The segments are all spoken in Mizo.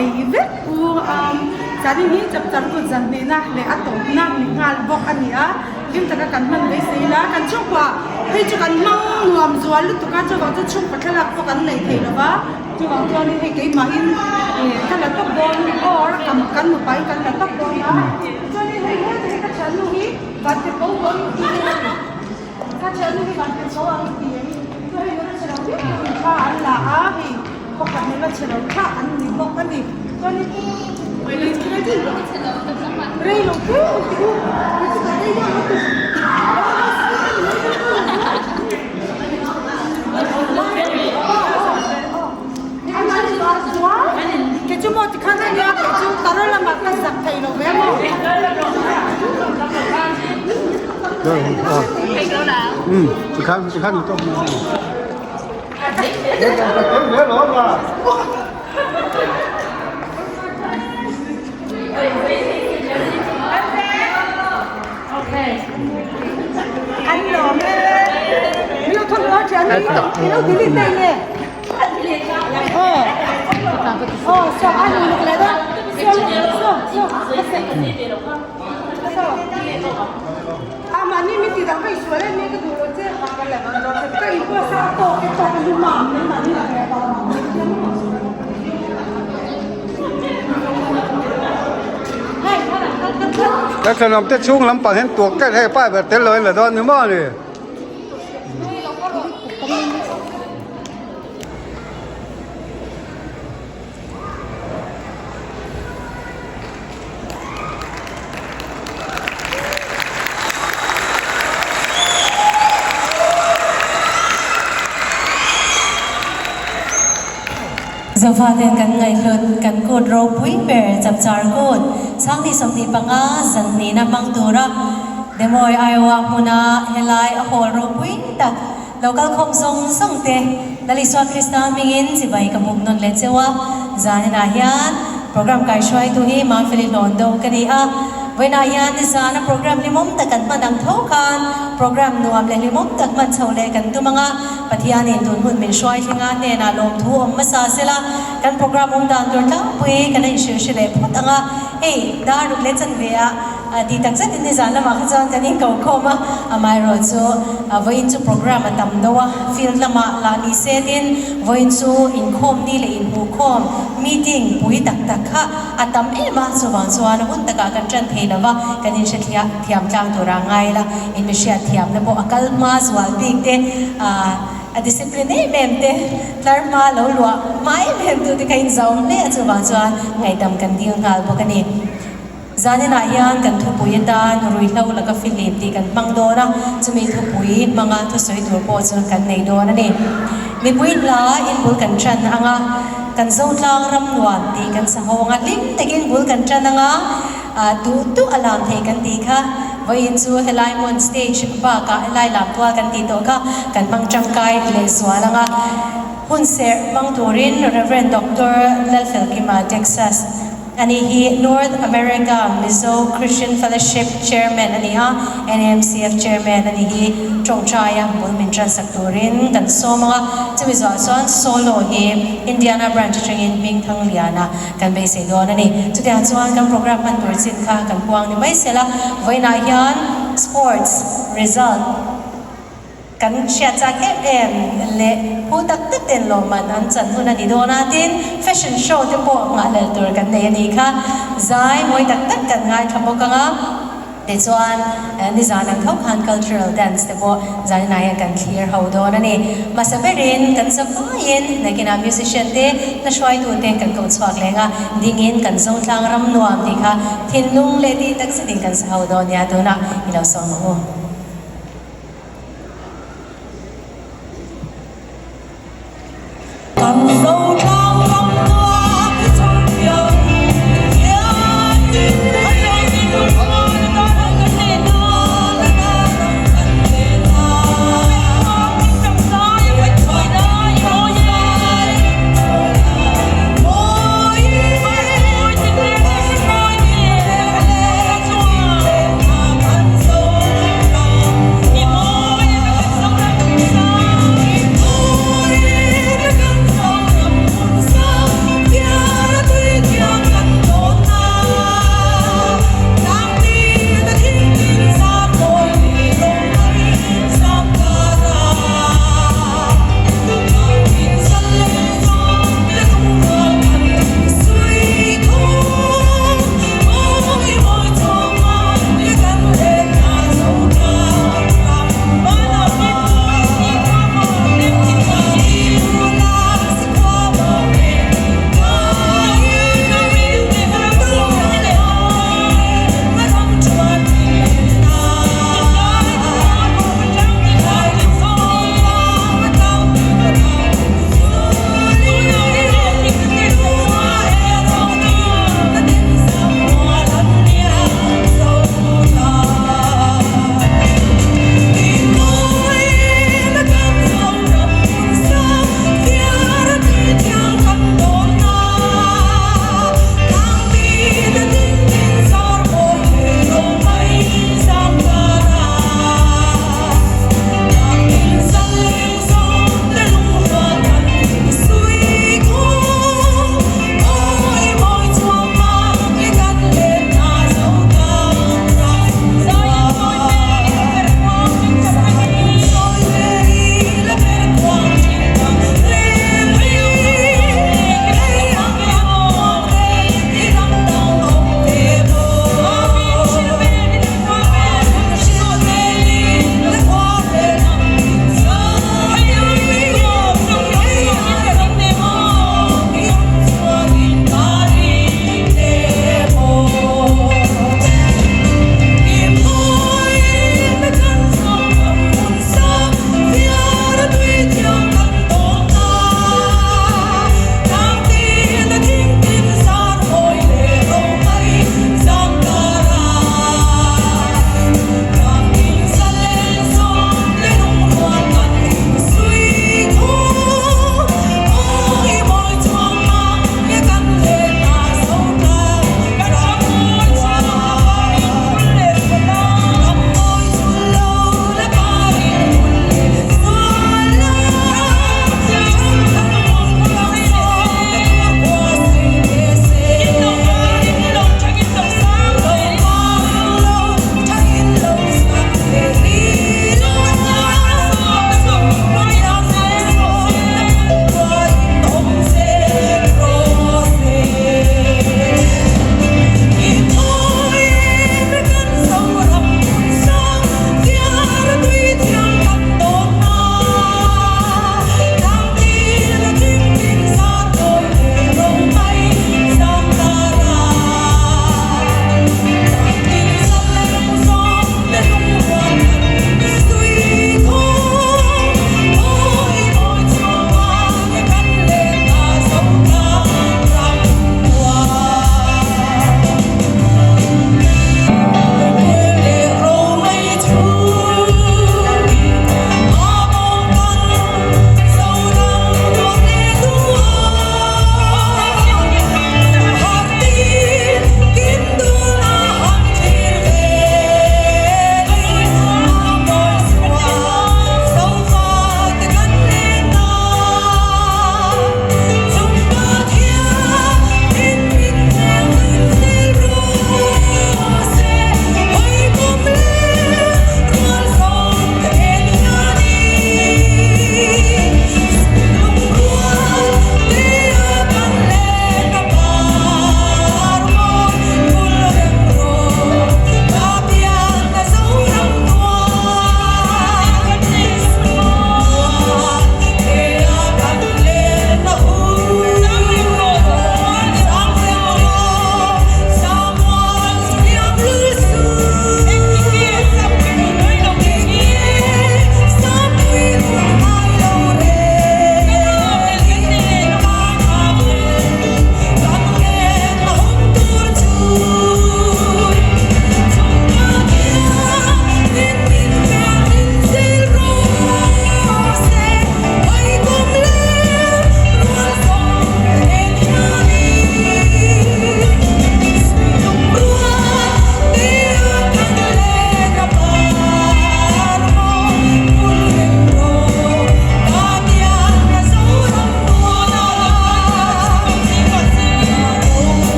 Chibai vek u a, zanin hi chapchar kut zan hnihna leh a tawpna ni nghal bawk a ni a, hlim taka kan hman beisei ila kan chhungkua phei chu kan hmang nuam zual lutuk a, chuvang chuan chhungkua thlalak pawh kan nei thei lo va, chuvang chuanin hei keimahin ih ka la tawp dawn or kan nupain kan la tawp dawn a, chuanin hei hete hi ka thiannu hi vantirhko pawh in ti a ni. Ka thiannu hi van tirh ko ang ti a ni. Chu hei nula chhe lo viau pawh in thla an la a, hei pakhat nula chhe lo thla an ni bawk a ni. Chuanin rei lo tlem ang tih u, kei chu ka rei deuh lutuk. Kei chu maw tikhan a nia, kei chu tara lamah ka zak thei lo ve maw. An lawm e. Milo thawm lo thian ni. Milo delete dei nge. Aw so an uluk leh dawn. So so so. So. A mahni min tih dang ka insual em em ka duh lo che. Ka inpawh sa a tawk e tawk a lum a mahni lah leh vang ang mai hian Ka thenawm te chhung lampang hian tuak tel hei pa ber tel lo in la dawn ni maw ni. Zofaten kan ngaihhlut kan kut ropui ber chapchar kut Sanghnih 25 zanhnihna hmang tura Des Moines, Iowa hmuna helai a hawl ropui tak lo kalkhawm zawng zawng te Lal Isua Krista hmingin chibai ka buk nawn leh cheu a, zaninah hian program kaihruaitu hi Mafeli Hlawn deuh ka ni a, vawiinah hian nizana program hlimawm tak kan hman ang tho khan program nuam leh hlimawm tak hman chho leh kan tum ang a, Pathianin tun hun min hruai thlenga hnenah lawmthu awm hmasa sela kan program awm dan tur tlangpui kan la inhrilh hre leh phawt ang a, hei dar ruk leh chanve ah Ti tak zet in nizan lamah kha chuan kan inko khawm a, amaherawh chu vawiin chu program a tam deuh a, field lamah lah ni se tin vawiin chu inkhawm ni leh inhmuhkhawm meeting pui tak tak kha a tam em a, chuvang chuan hun takah kan ṭan thei lo va, kan inhrethiah thiam tlang tura ngai la, in mi hriat thiamna pawh a kal hma zual bik te a discipline em em te tlar hma lo luah hma em em tu te kha inzawm hle a, chuvang chuan ngaihdam kan dil nghal bawk a ni. Zaninah hian kan thupui atan ruihhlo laka fihlim tih kan hmang dawn a, chumi thupui hmanga thusawi tur pawh chu kan nei dawn a ni. Mipui hla in bul kan ṭan ang a, kan Zotlang ram nuam tih kan sa ho ang a, hlim takin bul kan ṭan ang a, duh duh a lam thei kan tih kha vawiin chu helai hmun stage bakah helai lam tual kan tih tawh kha kan hmang ṭangkai lehzual ang a. Hun serh hmang turin Rev. Doctor Lalfelkima, Texas. Ani hi North America Mizo Christian Fellowship Chairman a ni a, NAMCF Chairman a ni hi tawngtaia bul min ṭansak turin kan sawm ang a, chumi zawhah chuan Solo hi Indiana Branch atangin Hmingthang Liana kan beisei dawn a ni. Chutiang chuan kan program hman tur chin kha kan puang ni mai sela, vawiinah hian Sports result. Kan hriat chak em em leh hu tak tak ten lawmman an chan hun a ni dawn a, tin fashion show te pawh nghahhlel tur kan nei a nih kha. Zai mawi tak tak kan ngaithla bawk ang a, tichuan nizan ang tho khan cultural dance te pawh zaninah hian kan thlir ho dawn a ni. Hmasa berin kan zavaiin nakinah musician te hla hruaitu te kan ko chhuak leng a, dingin kan Zotlang ram nuam tih kha thinlung leh tih tak zetin kan sa ho dawn nia tunah i lo sawm ang u.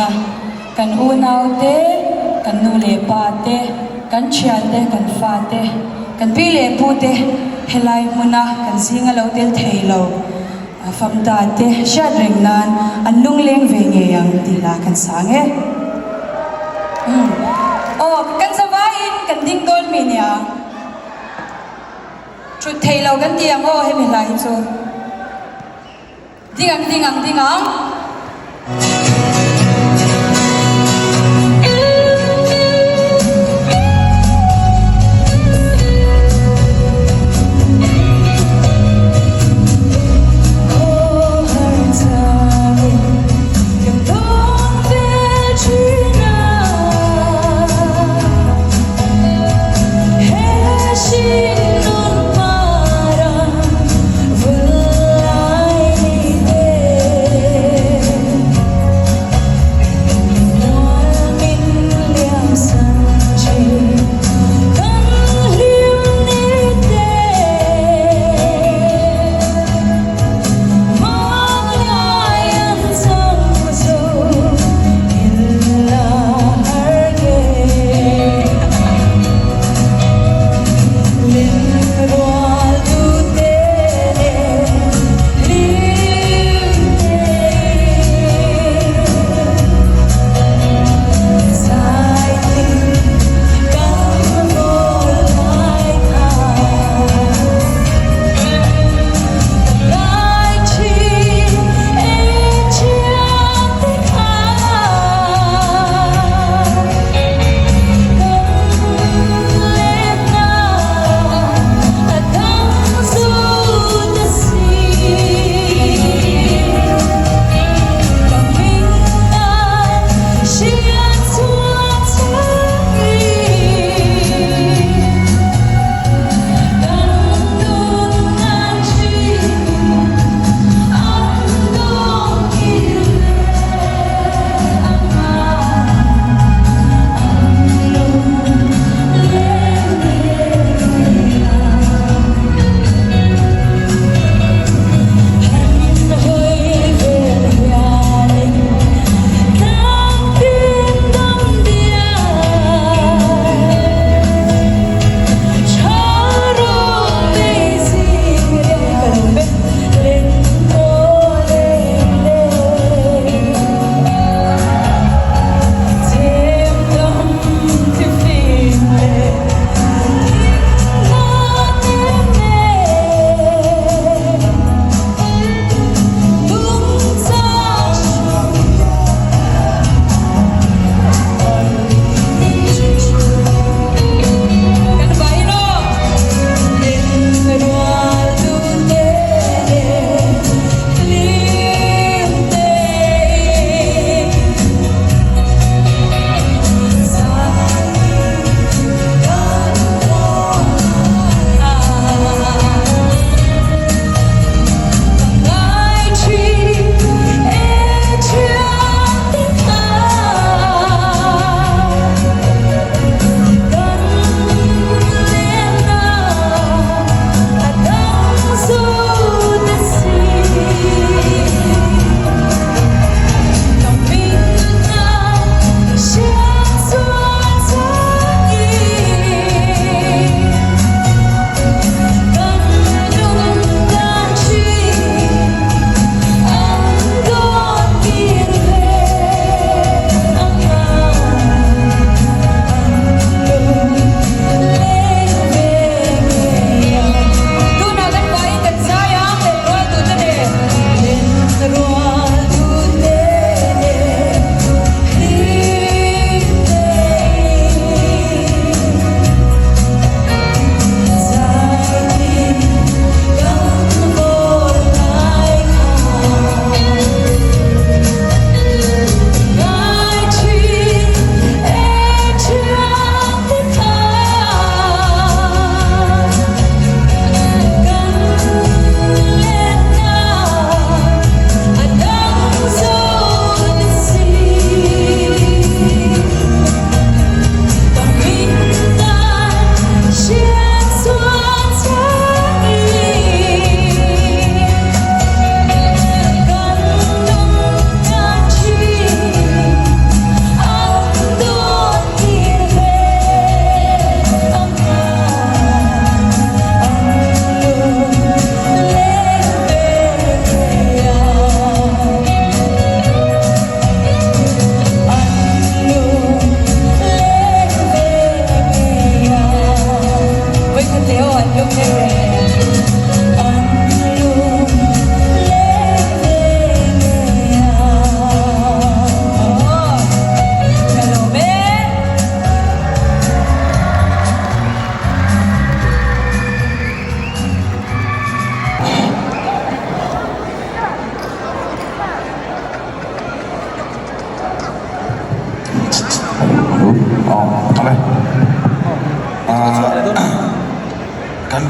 zinga kan unau te, kan nu leh pa te, kan thian te, kan fa te, kan pi leh pu te helai hmuna kan zinga lo tel thei lo famta te hriat reng nan an lungleng ve ngei ang tih lah kan sang e. Umm. Aw, kan zavaiin kan ding dawn mi nia. Thut thei lo kan ti ang aw hemi hla hi chu. Ding ang ding ang ding ang.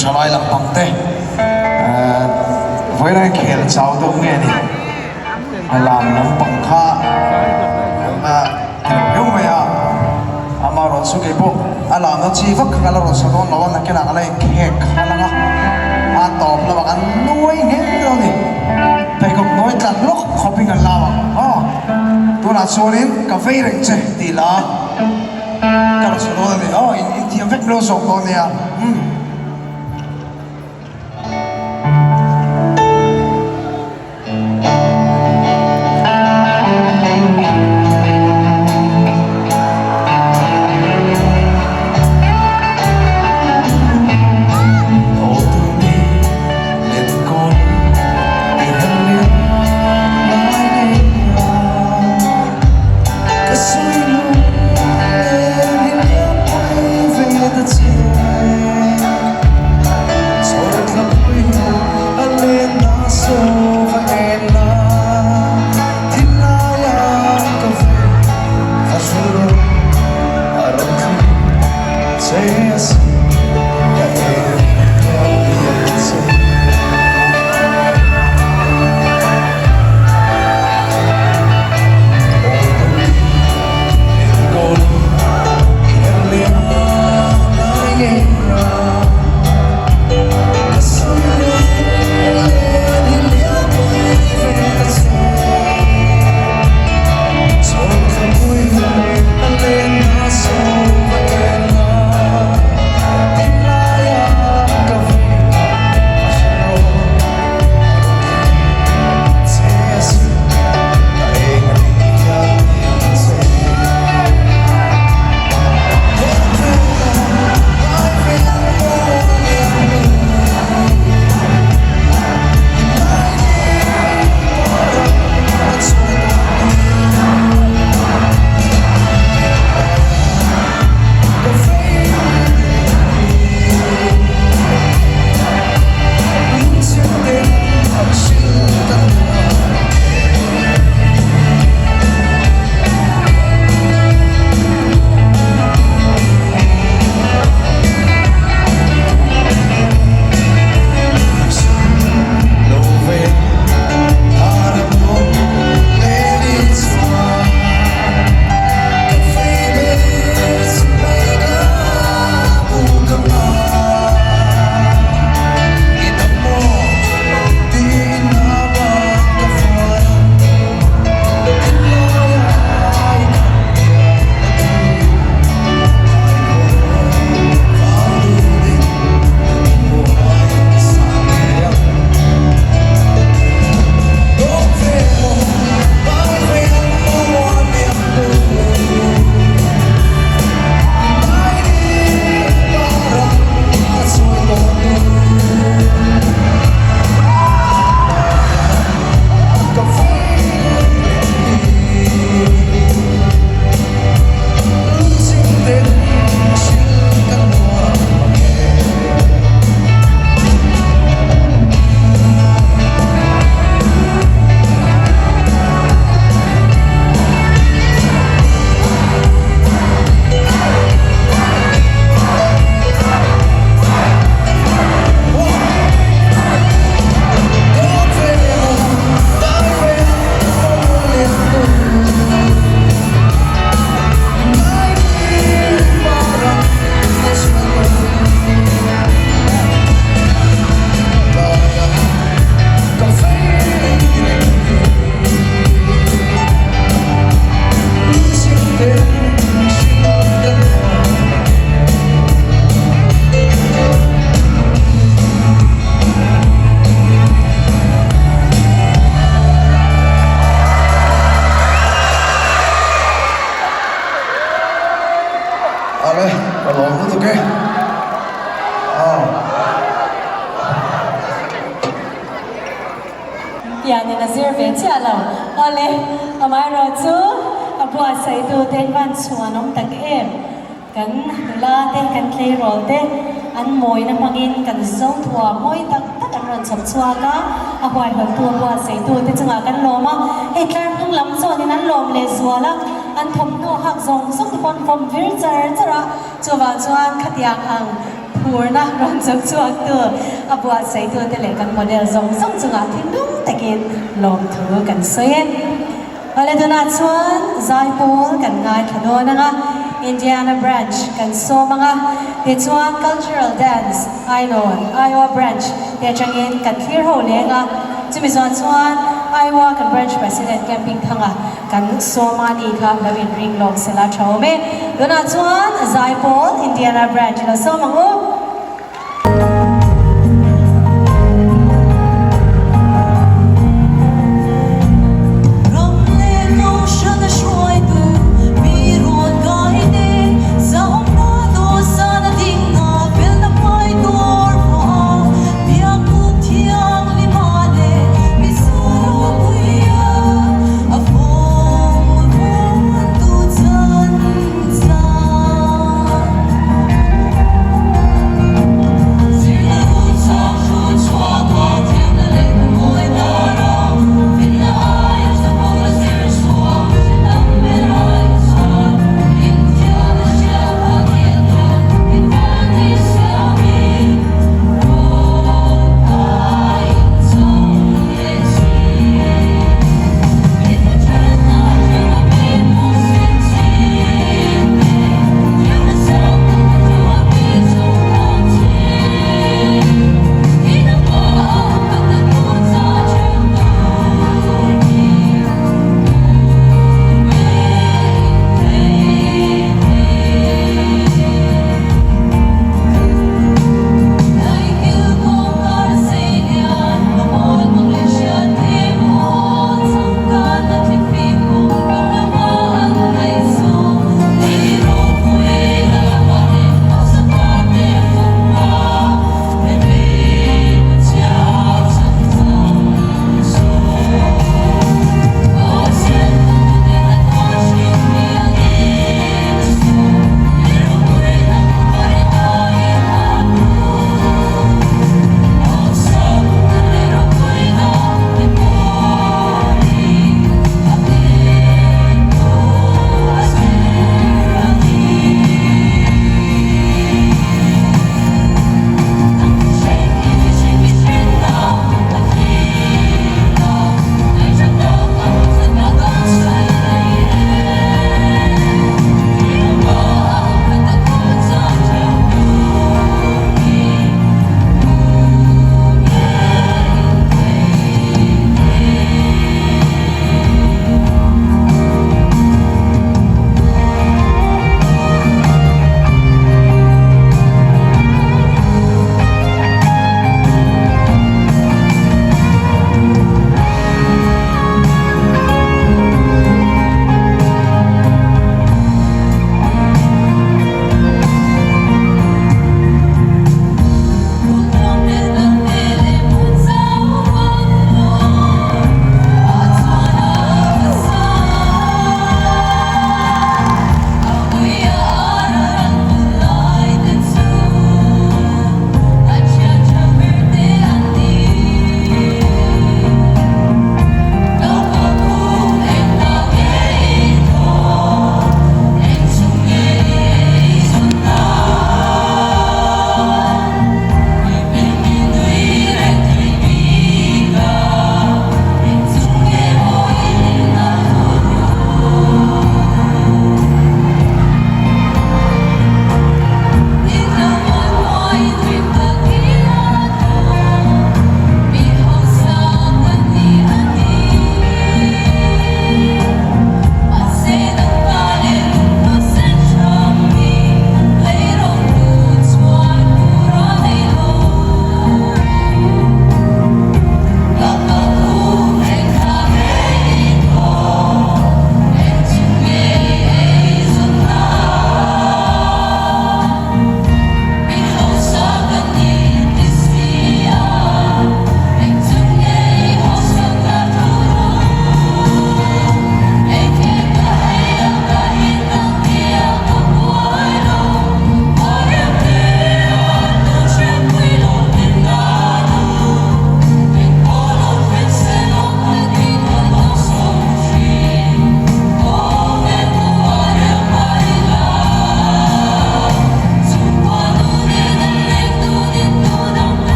thalai lampang te vawiin a khel chau deuh nge ni a lam lampang kha a ti lo viau mai a amaherawh chu kei pawh a lamna chi vak kha ka la rawn sa dawn lo a nakinah ka la inkhek khalh ang a a tawp lamah kan nuai ngei dawn a ni pheikhawk hnuai tla hlawk khawpin kan lam ang aw tunah chuanin ka vei reng che tih la. Ka rawn sawi dawn a ni. Aw, in inthiam vek lo zawk dawn nia. Umm. Ale, ka lawm lutuk e. Aw. Pianin a zir ve chiah lo. Awle, amaherawhchu a buatsaihtu te van chhuan awm tak em. Kan nula te, kan tleirawl te an mawina hmangin kan zo thuam mawi tak tak an rawn chhawp chhuak a, a huaihawltu a buatsaihtu te chungah kan lawm a, hei tlar hnung lam chuanin an lawm leh zual a, an thawmhnaw hak zawng zawng te pawh an vawm vir char char a, chuvang chuan khatiang ang. phurna rawn chawk chhuak tu a buatsaih tu te leh kan model zawng zawng chungah thinlung takin lawmthu kan sawi e. Awle tunah chuan Zaipawl kan ngaithla dawn ang a, Indiana Branch kan sawm ang a, tichuan Cultural Dance Ainawn, Iowa Branch te atangin kan thlir ho leng a, chumi zawh chuan Iowa kan Branch President Camping Thanga kan sawm a ni kha lo inring lawk sela tha awm e. Tunah chuan Zaipawl Indiana Branch lo sawm ang u.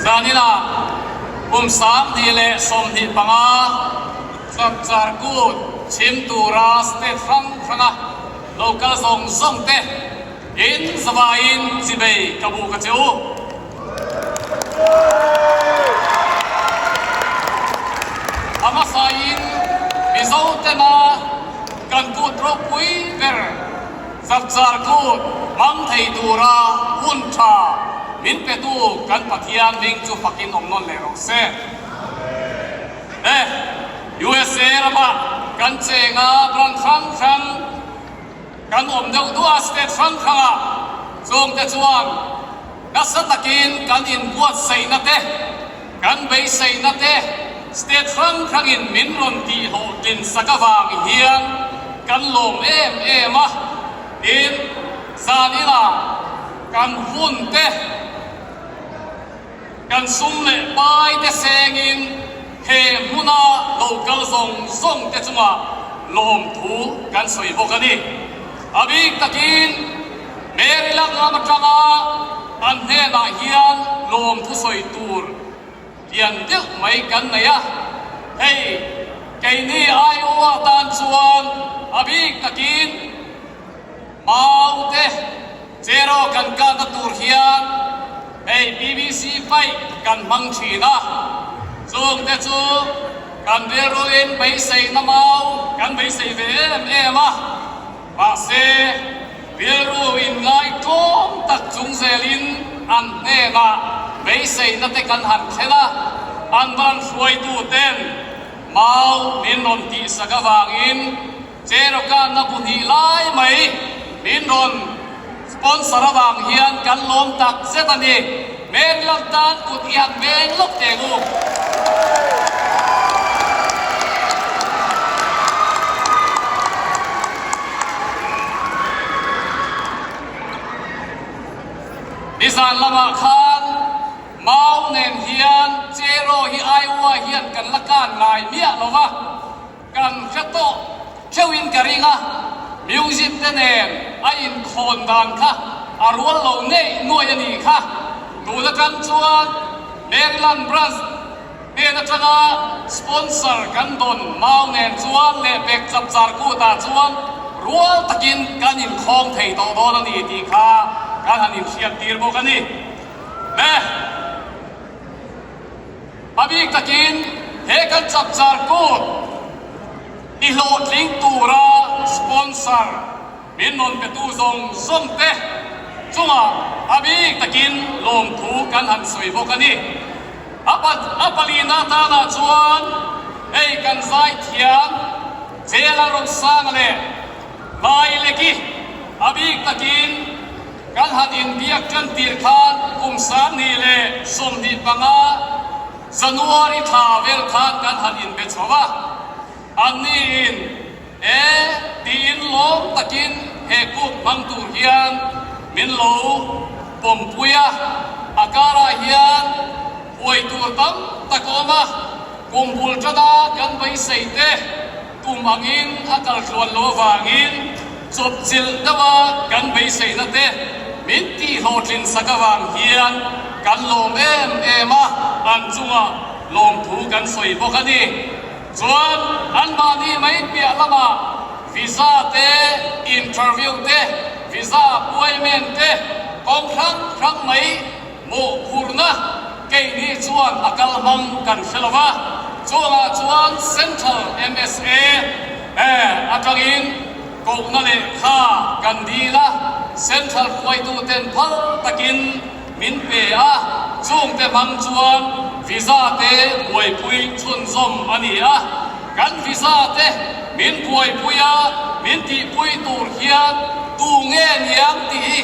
Zaninah kum 2025 Chapchar Kut chhim tura state hrang hranga lo kal zawng zawng te in zavaiin chibei ka buk a che u. A hmasain Mizo tena kan kut ropui ber Chapchar kut hmang thei tura hun tha min petu kan Pathian hming chu fakin awm nawn leh rawh se. E, USA ramah kan chenga branch hrang hrang kan awm deuh duah a, state hrang hrangah chungte chuan nasa takin kan inbuatsaihna te, kan beiseina te state hrang hrangin min rawn tihhlawhtlin sak avang hian kan lawm em em a, tin, zan inah kan hun te, kan sum leh pai te sengin he hmuna lo kal zawng zawng te chungah lawmthu kan sawi bawk a ni. A bik takin Maryland ram atanga an hnenah hian lawmthu sawi tur lian deuh mai kan nei a, hei keini Iowa tan chuan a bik takin Maute Cheraw kan kahna tur hian hei BBC paih kan hmang thin a, chungte chu kan rilruin beiseina mau kan beisei ve em em a, mahse rilru inngaihtlawm tak chung zelin an hnenah beiseina te kan han thlen a, an van hruaituten mau min rawn tihsak avangin Cherokanna bu hnih lai mai min rawn sponsor avang hian kan lawm tak zet a ni. Maryland tan kut i han veng lawk teh u. Nizan lamah khan Mau nen hian Chero hi Iowa hian kan la kan ngai miah lo va. Kan hre tawh theuhin ka ring a, music te nen a inkhawn dan kha a rual lo ngei nuai a nih kha. Tun atang chuan Maryland Branch hnen atanga sponsor kan dawn mau nen chuan leh pek chapchar kutah chuan rual takin kan inkhawng thei tawh dawn a ni tih kha kan han inhriattir bawk a ni. Le. A bik takin he kan chapchar kut i hlawhtling tura sponsor min rawn petu zawng zawng te chungah a bik takin lawmthu kan han sawi bawk a ni. A palina tanah chuan hei kan zaithiam Jela Rawnsanga leh Laileki a bik takin Kan han inbiak tan tir khan kum 2025 January thla vel khan kan han inbe chho a, anni in e tiin lawm takin he kut hmang tur hian min lo pawmpui a, a karah hian huai tur tam tak a awm a, kum bul tana kan beisei te Kum angin a kal tluan lo avangin chawpchilh deuha kan beiseina te min tihhlawhtlin sak avang hian kan lawm em em a, an chungah lawmthu kan sawi bawk a ni. Chuan anmahni mai piah lamah visa te, interview te, visa appointment te kawng hrang hrang mai Mawhphurhna keini chuan a kal hmang kan hre lo va, chungah chuan Central MSA atangin kohna lehkha kan dil a, Central hruaituten phal takin min pe a, chungte hmang chuan visa te buaipui chhunzawm a ni a, kan visa te min buaipui a, min tihpui tur hian tu nge niang tih hi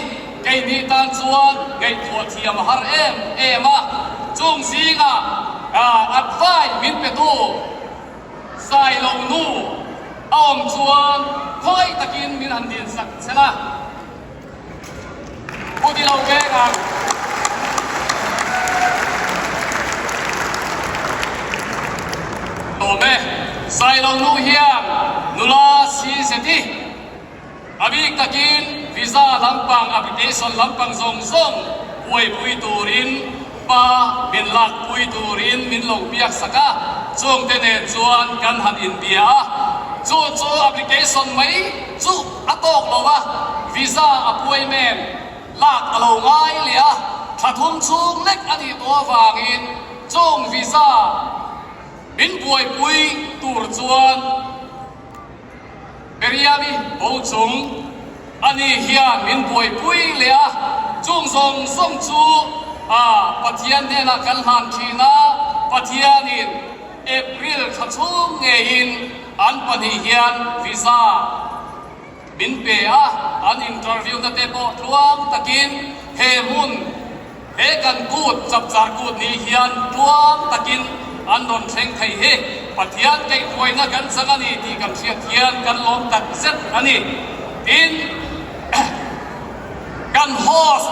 Keini tan chuan ngaihtuah thiam a har em em a, chung zingah advice min petu zai lo nu a awm chuan khawi takin min han din sak chhen a, Pu Dilo veng ang. Lawm e, zai lo nu hian nula si zeti. A bik takin visa lampang application lampang zawng zawng buaipui turin hma min. min lakpui turin min lo biak sak a, chungte nen chuan kan han inbia a. Chu chu application mai chu a tawk lo a, visa appointment lak a lo ngai leh a, thla thum chhung lek a nih tawh avangin chung visa min buaipui tur chuan Miriam-i bo chung a ni hian min buaipui leh a, chung zawng zawng chu a Pathian hnenah kan hlan thin a, Pathianin April thla chhung ngeiin an pahnih hian visa min pe a, an interview na te pawh tluang takin he hmun He kan kut chapchar kut ni hian tluang takin an rawn thleng thei hi Pathian kaihhruaina kan chang a ni tih kan hriat hian kan lawm tak zet a ni. Tin, kan host.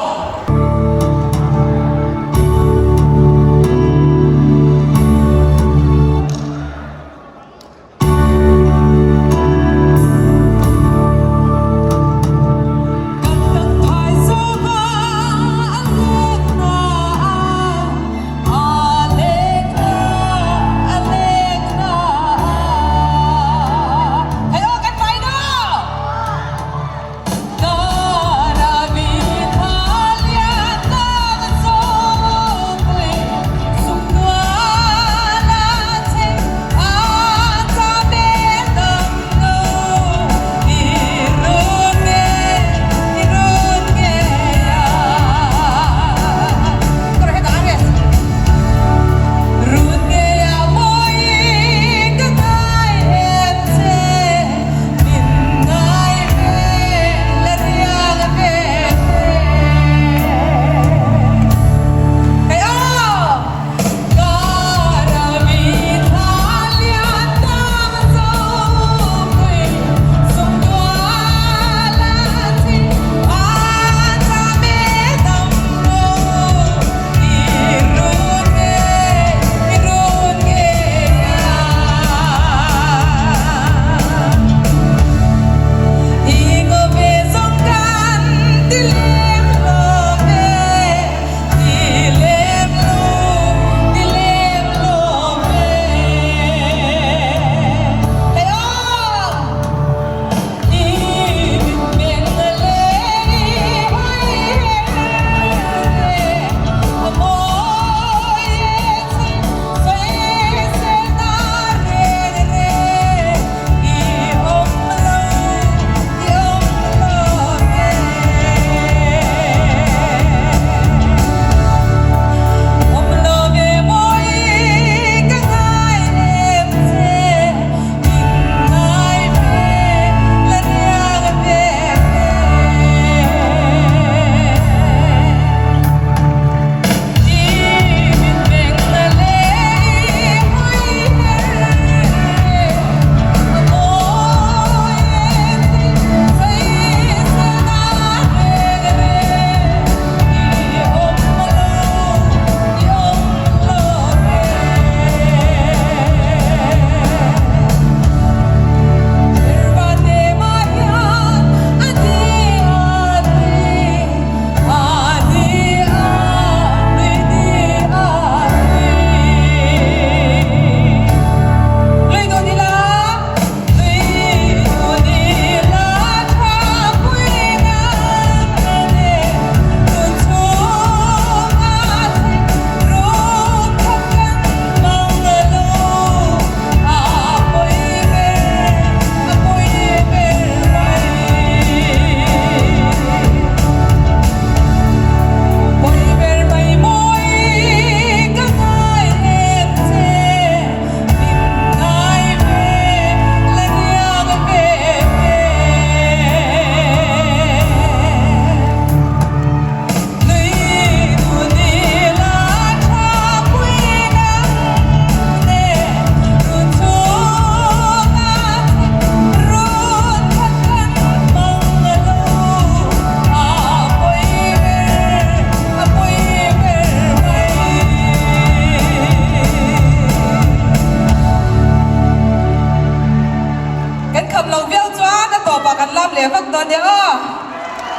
Kan kham lo viau chuan a tawpah kan lam leh vak dawn nia aw.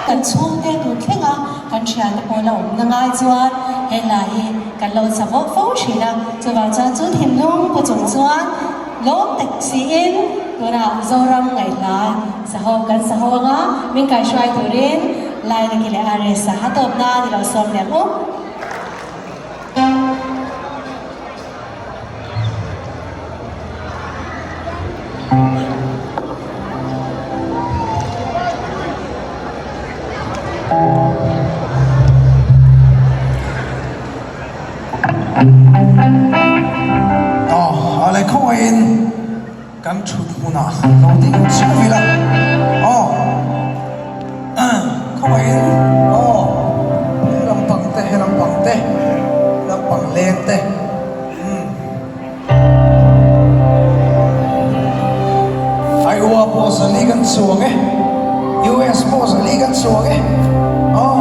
Kan chhungte tun thlenga kan thiante pawh la awmna ngai chuan. he hla hi kan lo sa fo fo thin a, chuvang chuan chu thinlung pu chung chuan lawm tak siin tunah Zoram ngaihhla saho kan saho anga min kaihruai turin Lailaki leh Aresa a tawp nan i lo sawm leh ang u. Aw a leh khawngaihin kan thut hmunah lo ding chiah vel a aw khawngaihin aw he lampang te he lampang te lampang leng te umm Iowa pawh zali kan chuang e US pawh zali kan chuang e aw.